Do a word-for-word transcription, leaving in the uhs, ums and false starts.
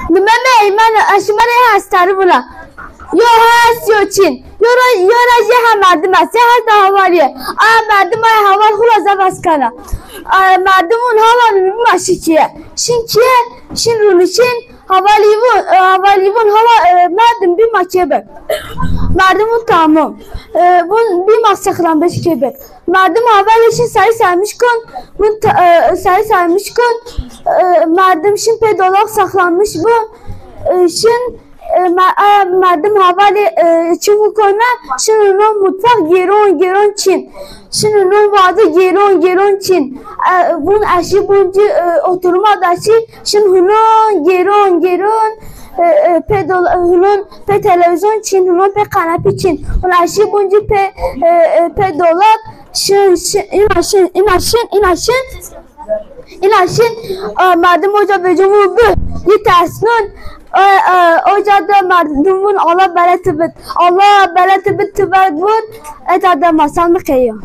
Nime mi Eymen, eşime rê hestarî vuna. Yo hes, yo çin. Yo ra, yo ra jê ha merdim est, ya hes da havalîye. A merdim ay haval xula zaf hes kena. A merdim vun haval bîma şin keye. Şin keye, şin rûnişin, havalî vun, e, havalî vun haval, e, merdim bîma kê bik. Merdim vun tamam. E, vun bîma sexlanmiş kê bik. Merdim havalî şin sayî saymış kon, vun ta-, e, sayî saymış kon, e, merdim şin pê dolaq sexlanmiş bun, e, şin, e, me-, e, merdim havalî, e, çi vun kona, şin hunon mutfaq gêron gêron çin. Şin hunon vade gêron gêron çin. E, vun eşî bun ci, e, oturma da şî, şin hunon gêron gêron, e, e, pê dol-, hunon pê televîzyon çin, hunon pê kanepî çin. Vun eşî bun ci pê, e, e, pê dolab, şin, şin, îna şin, îna şin, îna şin. Îna şin, e, merdim oca bêcin vun bi, yi tersnun. E, e, oca de merdim vun Allah bela ti bid. Allah bela ti bid ti bid vun. Eta de masal mi qeyo.